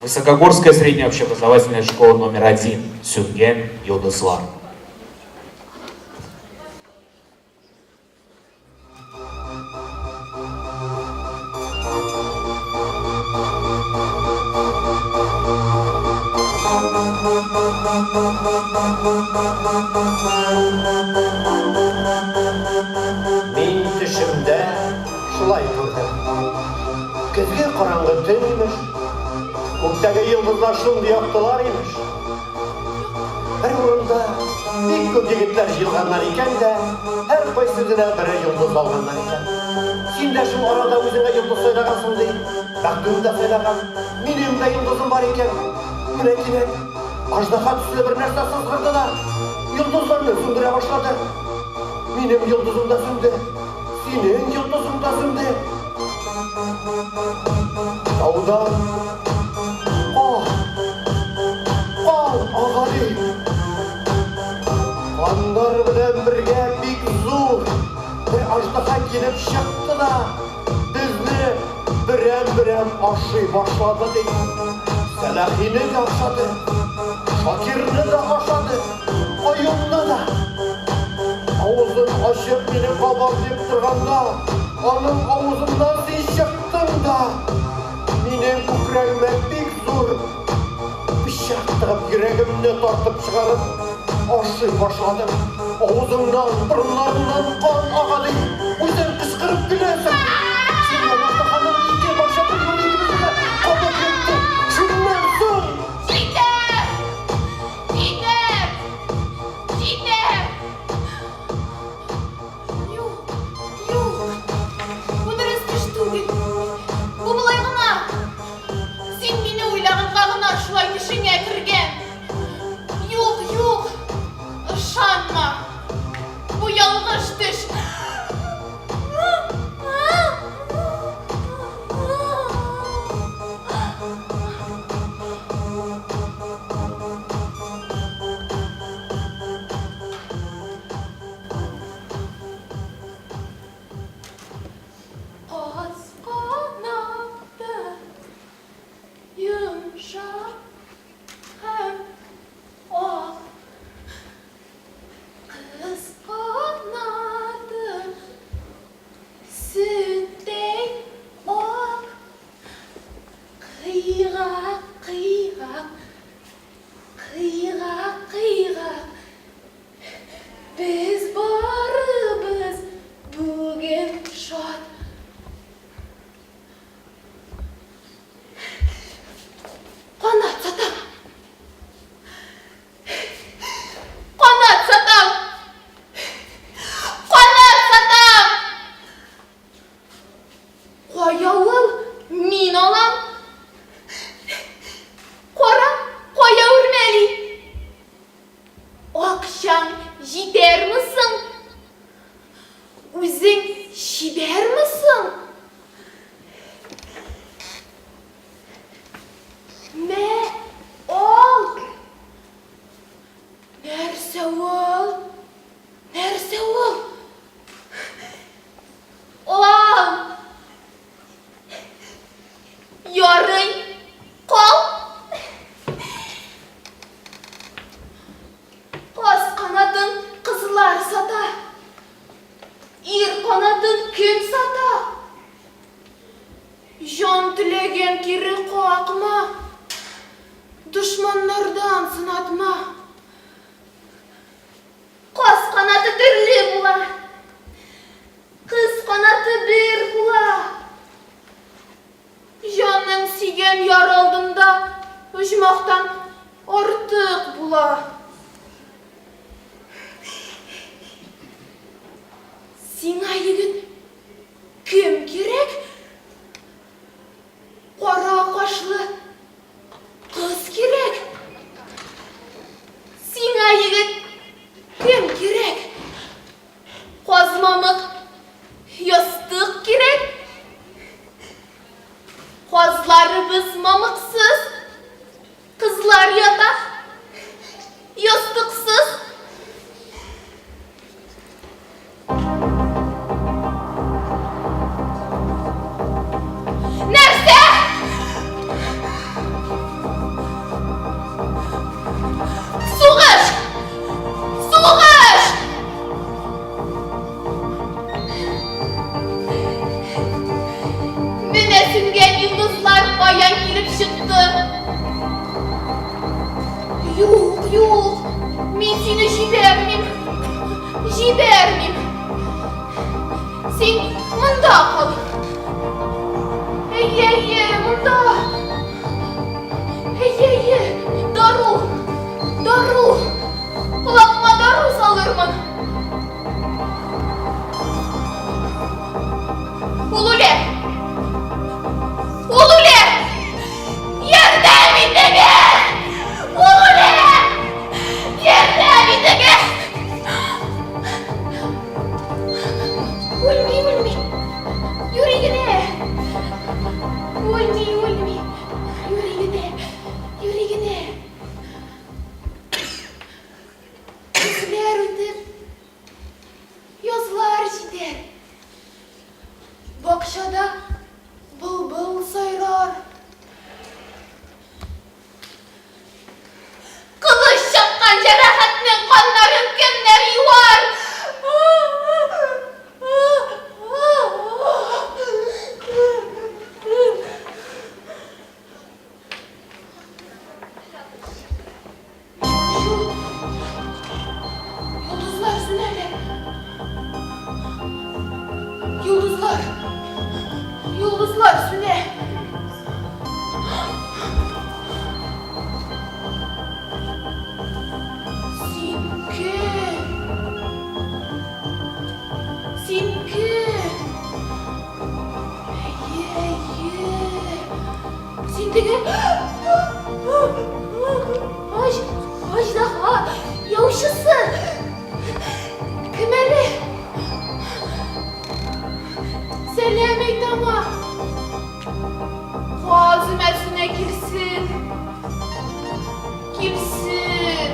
Высокогорская средняя общеобразовательная школа номер 1. Сүнгән йолдызлар. Мин төшемдә шулай күрдем. Көзге караңгы төн, имеш. Күктәге йолдызлар шундый яктылар, имеш. Бер урында бик күп егетләр җыелганнар икән дә, һәркайсы үзенә берәр йолдыз алганнар икән. Син дә шул арада үзеңә йолдыз сайлагансың, ди. Мәхдүм дә сайлаган. Минем дә йолдызым бар икән. Менә кинәт аждаһа төсле бер нәрсә сызгырды да, йолдызларны сүндерә башлады. Минем йолдызым да сүнде. Синең йолдызың да сүнде. Таудан кан, кан ага ди. Каннар белән бергә бик зур бер аждаһа килеп чыкты да, безне берәм-берәм ашый башлады ди. Сәлахине дә ашады, Шакирны да ашады, Каюмны да. Авызын ачып мине кабар дип торганда, аның авызыннан син чыктың да, минем күкрәгемә бик зур пычак тыгып, йөрәгемне тартып чыгарып, ашый башладың. Авызыңнан, борыннарыңнан кан ага ди. Үзең кычкырып көләсең. Синнән аждаһаның ике башы бер юлы икебезне дә кабып йотты. Шуннан соң... Җитәр! Җитәр! Җитәр! Юк, юк, бу дөрес төш түгел. Бу болай гына. Син мине уйлаганга гына шулай төшеңә кергән. Юк, юк, ышанма. Бу ялгыш төш. Каз канаты йомшак һәм ак. Кыз канаты сөттәй ак. Кыйгак, кыйгак, кыйгак, кыйгак. Без барыбыз бүген шат. Канат сатам! Канат сатам! Канат сатам! Кая ул? Мин алам. Кара, кая үрмәли? Акчаң җитәрме соң? Үзең чибәрме соң? Мә, ал! Нәрсә ул? Нәрсә ул? Ал! Ярый, кал! Каз канатын кызлар сата. Ир канатын кем сата? Җан теләгән кире какма. Дошманнардан сынатма. Каз канаты төрле була. Кыз канаты бер була. Җаның сөйгән яр алдында оҗмахтан артык була. Сиңа, егет, кем кирәк? Кара кашлы кыз кирәк. Сиңа, егет, кем кирәк? Казмамык ястык кирәк. Казларыбыз мамыксыз, кызлар ята ястыксыз. Нәрсә? сине җибәрмим. Җибәрмим. Син монда кал. Әйе, әйе, монда. Әйе, әйе, дару. Дару. Колагыңа дару салырмын. Ул үлә. Ул үлә. Ярдәм итегез! Ул үлә! Ярдәм итегез! Үлми, үлми. Юри генә. Үлми, үлми. Юри генә. Юри генә. Көзләр үтеп, язлар җитәр. Бакчада былбыл сайрар. Кылыч чапкан җәрәхәтнең каннарын кемнәр юар? Юк, йолдызлар сүнәләр. Йолдызлар, йолдызлар сүнә. Син кем? Син кем? Әйе, әйе. Син теге Аҗ, аҗдаһа яучысы. Кем әле? Сәлам әйт аңа. Каз өмәсенә килсен. Килсен.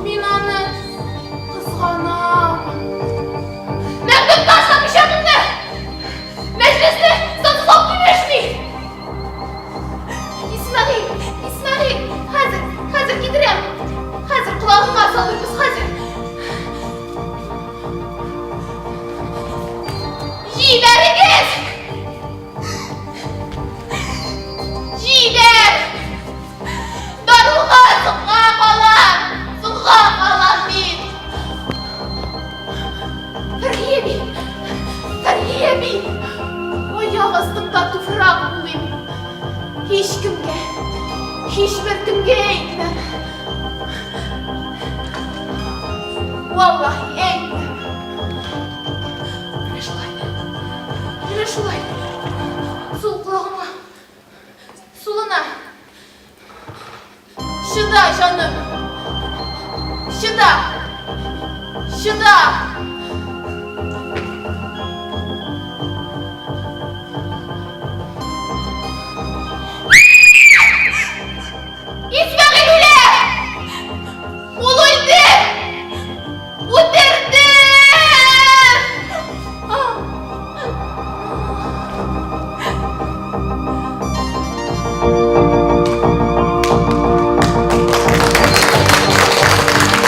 Мин аны кызганам. Мәмдүк ташла пычагыңны! Мәҗлесне сатып килешми! Исмәгыйль, Исмәгыйль, хәзер, хәзер китерәм. Хәзер колагыңа салырбыз, хәзер. Җибәрегез! Җибәр! Даруга соңга калам! Соңга калам мин! Фәрхия би! Фәрхия би! Аяк астыңда туфрак булыйм. Һичкемгә, һичбер кемгә әйтмәм. Валлаһи, әйтмәм. Менә шулай. Менә шулай. Сул колагыма. Сулына. Чыда, җаным. Чыда. Чыда.